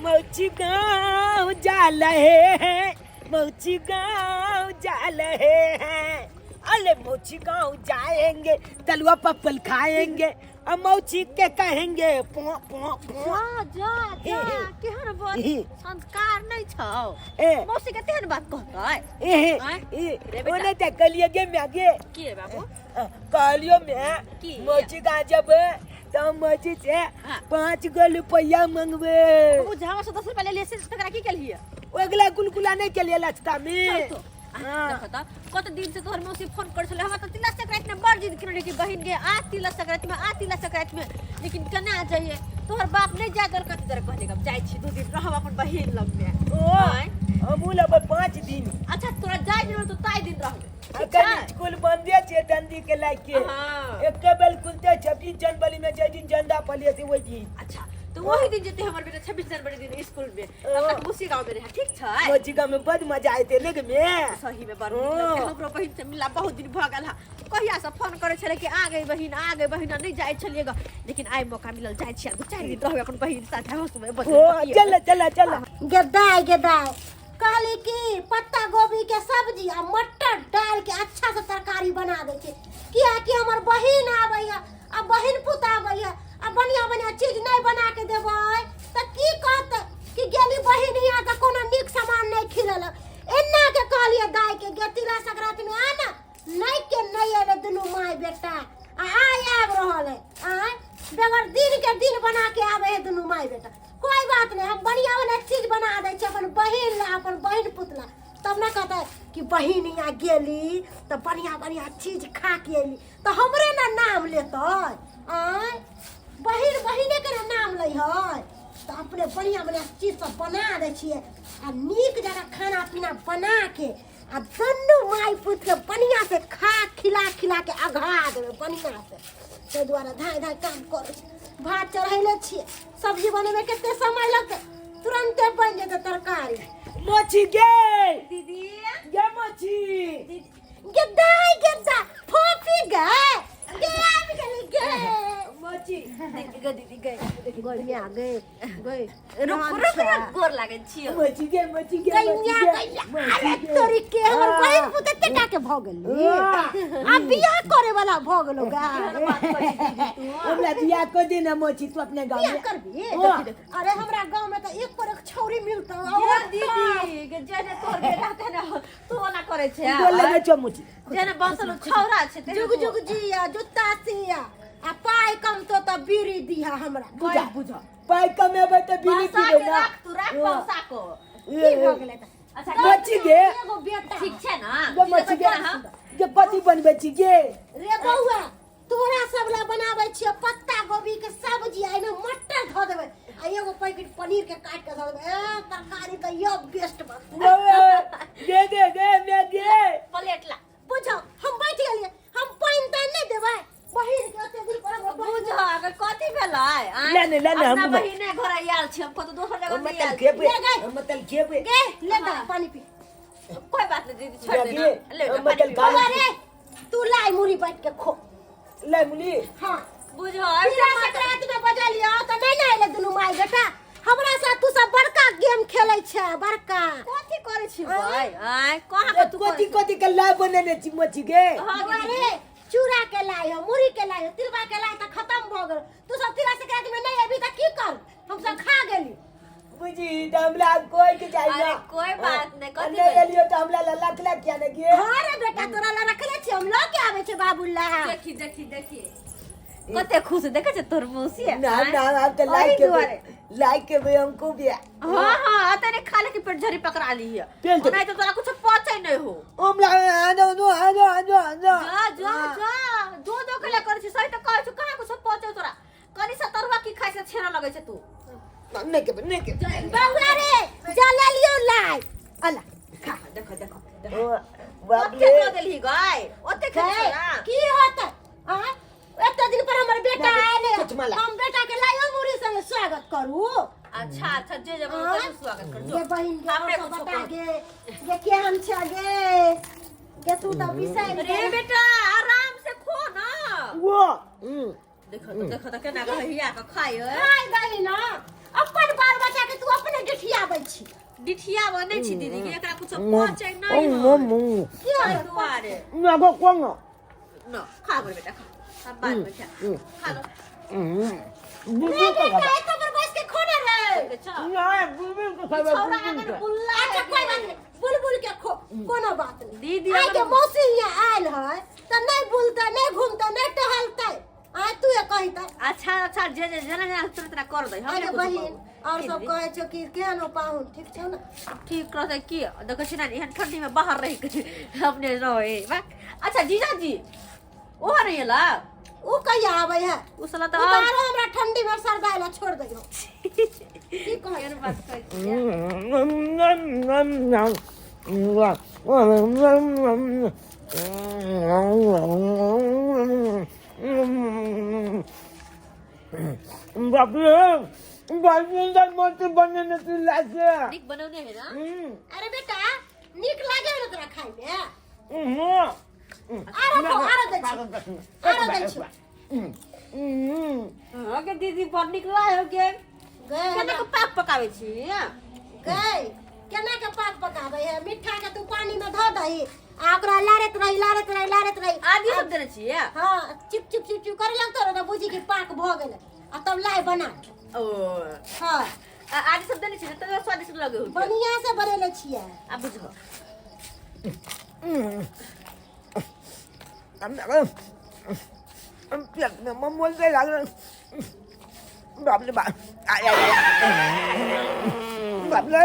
मौची गाँव जा रहे हैं, मौची गाँव जा रहे हैं। अरे मौची गाँव जाएंगे, तलुआ पप्पल खाएंगे आ मौची के कहेंगे पो पो पो। जा जा जा, केहन बात संस्कार नहीं छौ। ए। मौसी के तेहन बात कहतै? ए। आँय? ए। रे बेटा। ओने ते कहलिए गे म्या गे। की रे बाबू? कहलियो म्या। की? मौची गाँव जेबै तऽ हम मौची से 5 गो रुपैया मंगबै। बाबू, जहाँ से 10 रुपया ले लिए से तकरा की केलिए? ओ अगला गुलगुला नहीं केलिए लचता में। चल तो। हाँ। देखो त, कत दिन से तोहर मौसी फोन कर छले। हमरा त तिला संक्रांति में बड़ जिद केने रहे कि बहिन गे आ तिला संक्रांति में, आ तिला संक्रांति में, लेकिन केना जाइए, तोहर बाप नहीं जाय देलक। तोरा कहले हम जाइ छी, 2 दिन रहब अपन बहिन लग में। ओ। आँय? हमहूँ लेबै 5 दिन। अच्छा, तोरा जाय दिन तो ताइ दिन रहबे। ठीक अखन छै? स्कूल बंदे छै दंदी के लायक के। हाँ। एके बेल खुलते 26 जनवरी में, जे दिन झंडा पलिए थे वही दिन। अच्छा, तो वही दिन जेते हमर बेटा 26 जनवरी दिन स्कूल में, तब तक मौसी गांव में रहे, ठीक छै? मौसी गांव में बड़ मजा आते ने गे में। सही में बड़ नीक लगतै। हमरो बहिन से मिलला बहुत दिन भऽ गेल हा। कहिया से फोन करै छलै कि आ गई बहिन, आ गई बहिन, आ नहीं जाइ छलियै ग, लेकिन आइ मौका मिलल, जाइ छियै, 2-4 दिन रहबै अपन बहिन साथे, हंसबै बजबै। ओ। बतियेबै। चल चल चल। गेदाय गेदाय, कहली कि पत्ता गोभी के सब्जी आ मटर डाल के अच्छा से तरकारी बना दै छै, कियाकि हमर बहिन आबैया आ बहिन पुत आबैया आ बढ़िया बढ़िया चीज नहीं बना के देबै तऽ की कहतै कि गेली बहिन हियाँ तऽ कोनो नीक सामान नहीं खिलेलक। एना के कहलियै दाय के, गे तिला संक्रांति में आ ना, नहीं के नहीं एलै दुनू माय बेटा आ आइ आबि रहल है। आँय, बगैर दिन के दिन बना के आबै है दुनू माय बेटा। कोई बात नहीं, हम बढ़िया बढ़िया चीज बना दै छियै अपन बहिन ला, अपन बहिन पुत ला, तब ना कहतै कि बहिन यहाँ गेली तऽ बढ़िया बढ़िया चीज खा के अयली, तऽ हमरे ना नाम लेतै। आँय, बहिन बहिने के ना नाम लै है, तऽ अपने बढ़िया बढ़िया चीज सब बना दै छियै आ नीक जकाँ खाना पीना बना के आ दुनू माय पुत के बढ़िया से खा खिला खिला के अघा देबै बढ़िया से। ताहि दुआरे धाय धाय काम करै छी। भात चढ़ैले छियै, सब्जी बनेबै कते समय लगतै? तुरन्ते बनि जेतै तरकारी। मोची गे। दीदी। गे मोची। गे दाइ, गे दा फोफी, गे गे आबि गेली गे। मोची। दीदी गे, दीदी गे। गई मिया, गे गई। रुक रुक रुक, गोर लागै छियो। मोची गे, मोची गे। गैया गैया, अरे तोरी के, हमर बहिन पुत एते टा के भ गेली आ बियाह करे वाला भ गेलो गा। हमरा बियाह कर दे ना मोची तू अपने गांव बियाह में। करबी? ओ। अरे हमरा गांव में त एक पर एक छौरी मिलतो। ये दीदी गे, जेने तोहर बेटा तेने तू ओना करै छै। गोर लगे छौ मोची। जेने बसल छौरा छै तेने जुग तू। जुग जिया, जुत्ता सिया आ पाइ कमतो त बीड़ी दिहा हमरा। बुझा। बुझा। पाइ कमेबै तऽ बीड़ी पैसा पीबै के ना। राख, तू राख पैसा को। की भऽ गेलै त? अच्छा। मोची गे। एगो बेटा। ठीक छै ना? गे मोची गे, गे कथी बनबै छी गे? रे बौआ, तोरा सब ला बनाबै छियै पत्ता गोभी के सब्जी, एहिमे मटर धऽ देबै आ एगो पैकेट पनीर के काटि के धऽ देबै। ए तरकारी तऽ यो बेस्ट बनतै। दे दे दे मे दे। प्लेट ला। बुझो, हम बैठ गेलियै, हम पानि तानि नहि देबै बहिन के ओते दिन पर हमर बहिन। बुझ अगर कथी भेलै आँय? ले ने, ले ने, अपना हम- बहिने घर आयल छी, हम कतौ दोसर जगह हम नहि मतल आयल छी। खेबै। ले गई। हम मतल खेबै। गे ले दा पानी पी। कोई बात नहीं दीदी, छोड़ लगे, देना, ले हम जा, पानी मतल पी। खा- बौआ रे, तू लाई मुड़ी बैठ के खो। ले मुली। हाँ। बुझो अरे। तिला संक्रांति में बजलियो तऽ नहि ने अयलै दुनू माय बेटा हमरा साथ। तू सब बड़का गेम खेलै छै बड़का। कथी करै छी भाई आय? कहाँ के तू? कथी कथी के लाय बनेने छी मोची गे? हाँ। बौआ दीदी। रे, चूड़ा के लाइ हो, मुरही के लाइ हो, तिलबा के लाइ तऽ खत्म भऽ गेल। तू सब तिला संक्रांति में नहि अयबी तऽ की कर? हम सब खा गेली। बुझी तऽ हमरा कोई के चाहिए अरे ना। कोई बात नहीं, कथी नहीं भेल? एलियो तऽ हमरा ला लाख लाख किया ने गे? हाँ रे बेटा, तोरा ला रखले छी, हम लऽ के आबै छी बाबू ला। देखी देखी देखी, कते खुश देखे छै तोर मौसी। ना। आँय? ना, हम तऽ लाइक ओही के दुआरे। लाइक के बे हमको भी। हाँ हाँ, अतने खा ले के पेट झरी पकड़ा ली है। पेट झरी- नहीं तो तोरा कुछ पचे नहीं हो। हमरा आनो आनो आनो आनो आनो। जा जा जा, दो दो के ले करै छी, सही तऽ कहै छी, कहाँ कुछ पचे तोरा? कनी सा तरुआ की खाइ से छेना लगै छै तू। नहीं के नहीं के। बौआ रे, जा ले लियो लाइ अला खा। देखो देखो देखो। ओ, बाप ओते रे। दऽ देलही गै, ओते खेतै तोरा? की होतै? आँय, एते दिन पर हमर बेटा आयल है। कुछ माला। हम बेटा के लाइयो मुड़ी संगे स्वागत करू। अच्छा अच्छा, जे जब आँय? करू स्वागत कर जो। गे बहिन गे, हमरे और सब कुछो बता। कह। गे गे, केहन छै गे? गे तू तऽ बिसरि रे गेल। बेटा, आराम से खो ना। वो देखो तो, देखो तो, केना के हिया के खाइ है। खाइ दही ना, अपन बाल बच्चा के तू अपने डिठिया बनै छी दीदी के एकरा कुछो पचै नहीं हो की एहि दुआरे नागो कोन न खा बोल बेटा खा हम बाद में खा खा लो बुलबुल के बेटा एतो पर बैस के खोने रे के छौ नहीं बुलबुल के खाबे छौरा अगर बुल्ला अच्छा कोई बात नहीं बुलबुल के खो कोनो बात नहीं दीदी आइ के अगर मौसी यहाँ आयल है त नहीं बुलतै नहीं घूमतै नहीं टहलतै आ तू ये कही त अच्छा अच्छा जे जे जेना जेना तेना तेना कर दे हम आगे बहिन और सब कहै छौ कि केहन हो पाहुन ठीक छौ ने ठीक रहतै की देखै छी ने एहन ठंडी में बाहर रहि के अपने रहे बा अच्छा जीजाजी ओहो नहीं एला उ कहिया आबै है उ साला उ तऽ तऽ आरो हमरा ठंडी में सरदाय ला छोड़ दैयो की कहै एहन बात कहै छियै। बाप रे बड़ सुंदर मोती बनेने तू लागे नीक बनौने है ना अरे बेटा नीक लागे ने तोरा खाय में आरो आरो खो आरो दै छी आरो दै छी हाँ के दीदी बड़ नीक लागे के गए केना के पाक पकाबै छी गए केना के पाक पकाबै है मिठ्ठा के तू पानी में धऽ दही आ ओकरा लारैत रही लारैत रही लारैत रही आदि सब देने छियै हाँ चिप चिप चिप चिप करे लगतो रहे बुझी कि पाक भऽ गेलै आ तब लाइ बना ओ हाँ आ आदि सब देने छियै तब स्वादिष्ट लगे होते बढ़िया से बनेले छियै आ बुझो मोल लागल बाप रे बाप आय आय बाप रे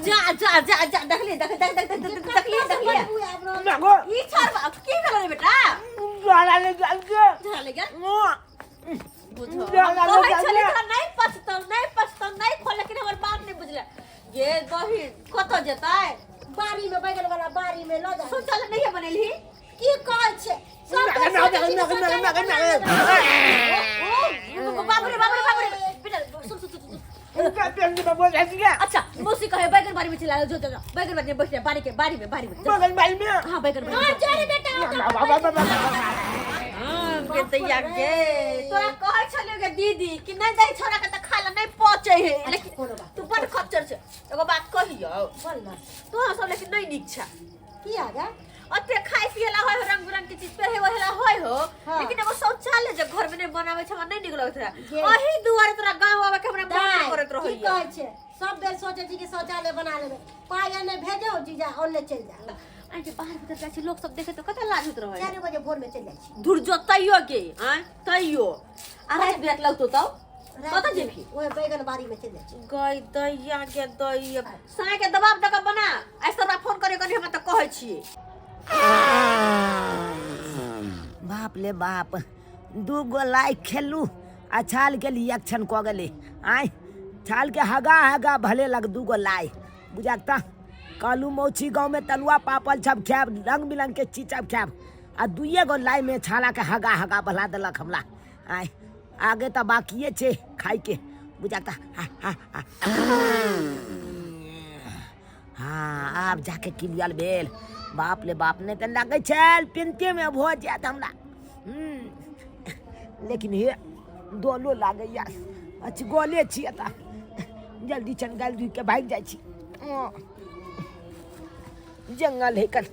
जा जा जा जा देखली देख देख देख देख देखली देखली नागो ई छोड़ बाप की भेल रे बेटा जाला ले जाल के झरा ले गेल बुझो जा, जा, कहै जा, छलै जा। तोरा नहीं पचतौ नहीं पचतौ नहीं खोल लेकिन हमर बाप नहीं बुझले ये बहिन कतऽ जेतै बाड़ी में बैगन वाला बाड़ी में लऽ जा शौचालय नहीं बनेलही की कहै छै सब नागे नागे नागे नागे नागे ओ बाप रे बाप रे बाप रे बेटा सुन सुन सुन सुन। नागे अच्छा मौसी कहे बैगन बाड़ी में चला जो जो जो, बैगन बाड़ी में बैठ जा बाड़ी के बाड़ी में बाड़ी में जा। बगल बाई में हाँ बैगन बाड़ी हाँ में। जा रे बेटा हाँ, के दैया के तोरा कहै छलियो गे दीदी कि नहीं दही छोरा के त खाय ला नहीं पचै है लेकिन कोनो बात तू बड़ खच्चर छै एगो बात कहियौ बोल ना तोरा सब लेकिन नहीं नीक छै की आ गे ओते खाय पिए ला होय हो रंग बिरंग के चीज पहिरे ओहे ला होय हो हाँ। लेकिन एगो शौचालय जे घर में नहीं बनावे छै हमरा नहीं नीक लगैत रहे जे। अही दुआरे तोरा गांव आवे के हमरा मन दाइ, नहीं करैत की रहैया कहै छै सब बेर सोचै छी कि शौचालय बना लेबै पाइ एने भेजो जीजा ओने चलि जा आइ जे बाहर भीतर जाइ छै लोक सब देखे तो कते लाज होइत रहै 4 बजे भोर में चलि जाइ छी धुर जो तैयो के आँय तैयो आ राति बिराति लगतौ तब कतऽ जेबही ओहे बैगन बाड़ी में चलि जाइ छी गई दैया के दैया साँय के दबाब दऽ कऽ बना आइ सब फोन करे कनी हमरा तऽ कहै छियै बाप ले बाप दू गो लाइ खेलू आ छाल के रिएक्शन कऽ गेलै आँय छाल के हगा हगा भले लग दू गो लाइ बुझाक तऽ कहलू मौसी गाँवमे तलुआ पापड़ सब खायब रंग बिरंग के चीज सब खायब आ दुइए गो लाइमे छाला के हगा हगा भला देलक हमरा आँय आगे तऽ बाकिए छै खाइके बुझाक तऽ हा हा हा हाँ आब जाके क्लियर भेल बाप ले बाप नहि तऽ लगै छल पिनतेमे भऽ जायत हमरा लेकिन हे डोलो लागैया अच्छा गोले छी एतऽ जल्दी चल गाल धुइ के भागि जाइ छी जंगल है कन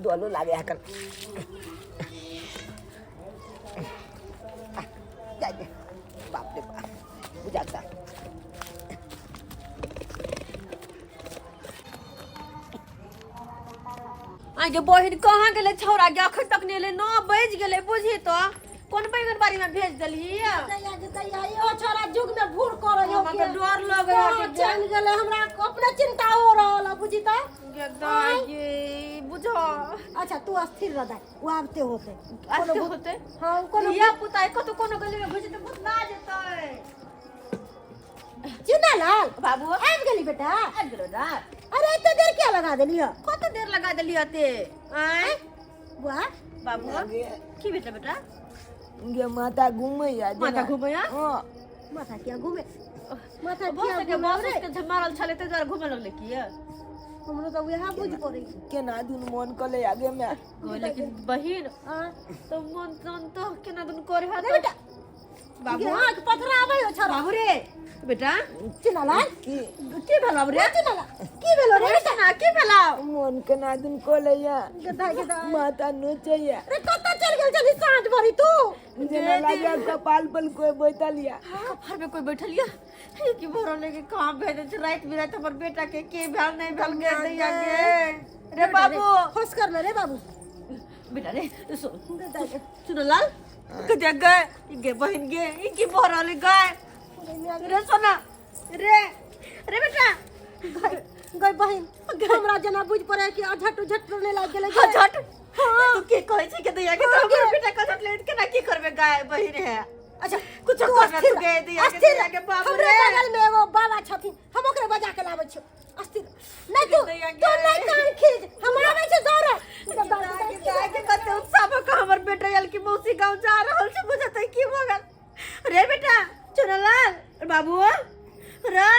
डोलो लागे है कन जाइ दे बाप रे बाप बुझाता आइ गे बहिन कहाँ गेलै छौड़ा गे अखन तक नहि एलै 9 बजि गेलै बुझही तऽ कोन बैगन बाड़ी में भेज देलही दैया जे दैया इहो छोरा युग में भूर करे हो हमरा तऽ डर लगै कहाँ चलि गेलै हमरा अपने चिंता हो रहल है बुझी तऽ गे दाइ गे बुझो अच्छा तू अस्थिर रह दाइ ओ आबते होते आबते होते हाँ कोनो धिया पुता कतौ कोनो गली में घुसि तऽ भुतला जेतै चुनालाल बाबू आबि गेली बेटा आबि गेलो ना अरे एते देर किया लगा देली हो कते देर लगा देली हते आँय बुआ बाबू की भेटल बेटा गे माता घूमैया माता घूमैया? हाँ माथा किया घूमे माथा भऽ किया सके घूमे बाबू रे के झमारल छलै ताहि दुआरे घूमे लगलै की हमरो तऽ उएह बुझ पड़ै छै केना दुनू मन कऽ ले आगे में लेकिन बहिन हाँ तो मन तन तो केना दुन करे अरे बेटा बाबू। आँख पथराबै हो छोरा। बाबू रे बेटा। चिनालाल। की? की भेल बाबू रे? चिनालाल, की भेलो रे? ना की भेल? मोन केना दिन कोलैया। गदा गदा। माथा नोचैया। रे, कतऽ चल गेल छली साँझ भरी तू? जेना लागे कपाल पर कोई बैठल या। कपार में कोई बैठल या की भरो लेके कहाँ भेजे छै राति बिराति हमर बेटा के? के भेल नहीं भेल गे दैया गे? रे बाबू, होश कर ले रे बाबू। बेटा रे, सुन लाल कते गए गे बहिन गे, ई की भरल गए रे सोना रे? रे बेटा। गई बहिन, हमरा जेना बुझ पड़े कि अझट उझट रोने लागि गेलै। हाँ, झट। हाँ, तू के कहै छै के दैया के? तो हमर बेटा कथट लेट के ना की करबे गाय बहिन है? अच्छा, कुछो तू करना अस्थिर तू गे दैया के। अस्थिर। दैया के बाबू हमरे रे। बगल में एगो बाबा छथिन, हम ओकरे बजा के लाबै छियौ। अस्थिर नहीं तू। दैया गे। तू नहीं कान खींच, हम आबै छै दौड़े। गाय के कते उत्साह भऽ कऽ हमर बेटा आयल कि मौसी गाँव जा रहल छै, बुझतै की भऽ गेल रे बेटा? चुनलाल बाबू रे,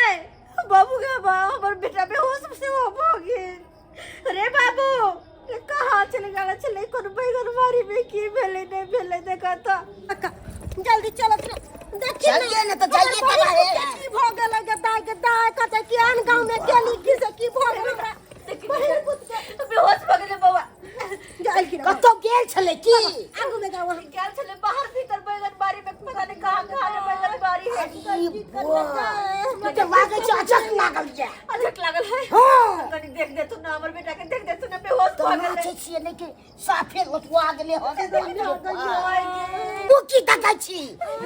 बाबू गे बा, हमर बेटा बेहोश से भऽ गेल रे बाबू। रे, कहाँ चलि गेल छलै? कोन बैगन बाड़ी में की भेलै नहि भेलै, देखा तऽ। अक्का, जल्दी चलो रे, देखी। चलिए ने तऽ जाइए। हमर तऽ बहिन के की भऽ गेलै? गदाय गदाय, कहतै कि आन गाँव में गेली की से की भऽ गेल हमरा बहिन पुत के? बेहोश भऽ गेलै बौआ। गेल की? कतौ गेल छलै की? आगू में जाओ। गेल छलै बाहर भीतर बैगन बाड़ी में, पता नहीं कहाँ कहाँ रे बैगन बाड़ी है। ई बुआ, तू तऽ लागै छै अचक लागल या। अझक लागल है। हाँ। कनी देख दे तू ना, हमर बेटा के देख दे तू ना, बेहोश तऽ भऽ गेलै। नाचै छियै नहि कि साफे लटुआ गेलै हन। ओए गे। तू की देखै छी?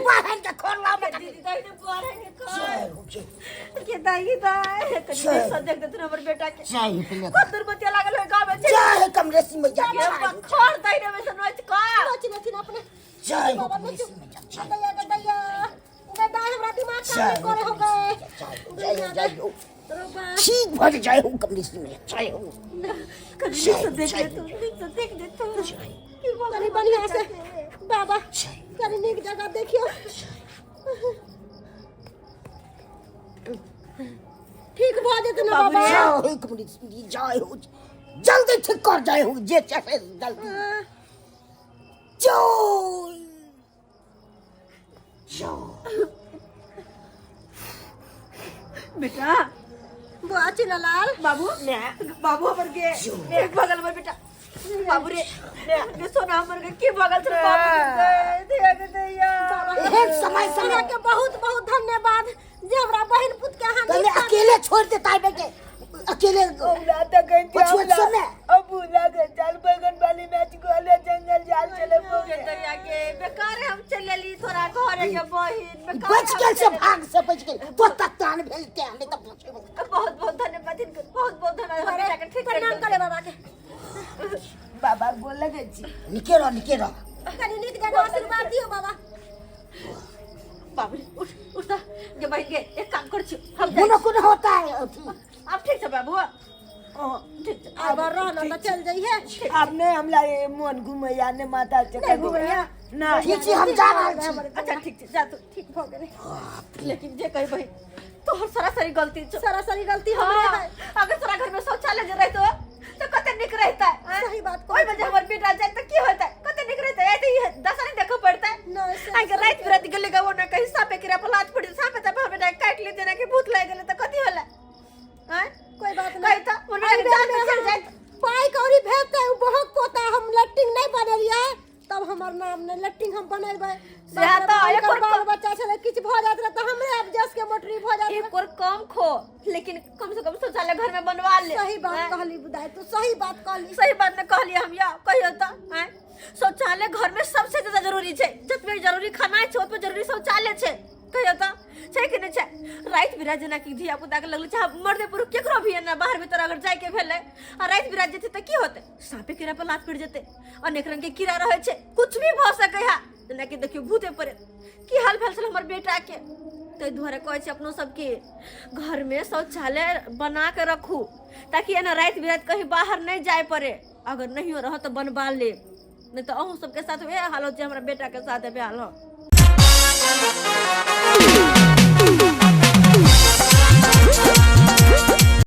बाहर के खोलला में। दीदी दाई ने बुआ रहे के कर जय हो, जय हो। के दाई दाई, कनी जय। देख देख दे तू ना हमर बेटा के। जय हो पिल्ले। कत दुर्बतिया लागल है गाँव में। जय हो कमलेशी मैया। के जय हो। खर दाई ने में से नोच का। नोच लेथिन अपने। जय हो बाबा, कमलेशी मैया, जय हो। गदैया गदैया गदाय, हमरा दिमाग काम जय नहीं हो करे हो गए। जय हो, जय हो। रोबा। ठीक भर जय हो कमलेशी मैया, जय हो। कनी जय से देख जय दे तू, नीक से देख दे तू की भऽ कनी गेल बढ़िया से बाबा। जय। कनी नीक जगह देखियो, ठीक भऽ जेतै ने बाबा? जय हो कमलेशी मैया, जय हो। जल्दी ठीक कर, जय हो, जे चाहे जल्दी। हाँ। जय जय। बेटा। बुआ चिनालाल। बाबू, बाबू हमर के एक बगल हमर बेटा, बाबू रे गे सोना हमर के, की बगल छल बाबू के दैया के दैया? एहन समय समय अहाँके बहुत बहुत धन्यवाद जे हमरा बहिन पुत के अहाँ पहले नीक अकेले छोड़ देता है बेटे, अकेले। औला त गई। पछुआ समय। अब भूला गए चल बैगन वाली मैच गोले जंगल जाल चले। के दैया के, बेकार हम चल एली तोरा घरे के बहिन, बेकार। बच हम गेल से चल एली। भाग से बच गेल तो तक तान भेल ते नहीं तो बचे। बहुत बहुत धन्यवाद इनके, बहुत बहुत धन्यवाद। हमर बेटा के ठीक कर। प्रणाम करे बाबा के। बाबा गोल लगे छी। निके रह, निके रह। कनी नीक जगह आशीर्वाद दियौ बाबा। बाबू रे, उठ उठ त गे बहिन गे, एक काम कर छी हम जाइ। कोनो कोनो होता है अथी। आब ठीक छै बाबू, ठीक छै। आब रह न तऽ चल जइहे। अब नहीं हमला ये मोन घुमैया ने माथा चक्कर। नहीं घुमैया? ना। ठीक छी, हम जा रहल छी। अच्छा, ठीक छै, जा तू। ठीक भऽ गेलै। लेकिन जे कही बहिन, तोहर सरासरी गलती छौ। सरासरी गलती हमरे हाँ, है। अगर तोरा घर में शौचालय जे रहितो तो कते नीक रहितै। सही बात। ओहि में जे हमर बेटा जाए तऽ की होतै? कते नीक रहितै। आइ तऽ ई दशा नहि देखऽ पड़तै। नहि, से आइ के राति बिराति गेलै गे, ओना कहीं सापे कीड़ा पर लात पड़ि, सापे तापे हमर बेटा के काटि लेतै, जेना कि भूत लागि गेलै तऽ कथी होलै? आँय? कोई बात कही नहीं। तऽ हमर बेटा के जान तऽ चलि जाइत। पाई कौड़ी भेजतै उ बहुत कोता, हम लैट्रिन नहीं बनेलियै तब हमर नाम नहि। लैट्रिन हम बनेबै। सएह तऽ, बाप रे, एकर बाल बच्चा छलै, किछु भऽ जाइत रहै तऽ हमरे आब जस के मोटरी भऽ जाइत रहै। एक और कम खो, लेकिन कम से कम शौचालय घर में बनवा ले। सही बात। आँय? कहली बुदाई, तू सही बात कहली। सही बात ने कहलियै हम, या कहियो तऽ। आँय, शौचालय घर में सबसे ज्यादा जरूरी छै। जतबे जरूरी खाना छै, ओतबे जरूरी शौचालय छै। कहियो तऽ, छै कि नहि छै? राति बिराति जेनाकि धिया पुता के लगलै, चाहे मर्दे पुरुष केकरो भी एना बाहर भीतर अगर जाय के भेलै आ राति बिराति जेतै तऽ की होतै? साँपे कीड़ा पर लात पड़ि जेतै। अनेक रंग के कीड़ा रहै छै, कुछ भी भऽ सकै है। जेनाकि देखियौ भूते पड़े की हाल भेल छल हमर बेटा के। ताहि दुआरे कहै छी अपनो सबके, घरमे शौचालय बना के रखू ताकि एना राति बिराति कहीं बाहर नहि जाय पड़े। अगर नहियो रहत तऽ बनबा लेब, नहि तऽ अहूँ सबके साथ वएह हाल होत जे हमरा बेटा के साथ भेल हँ।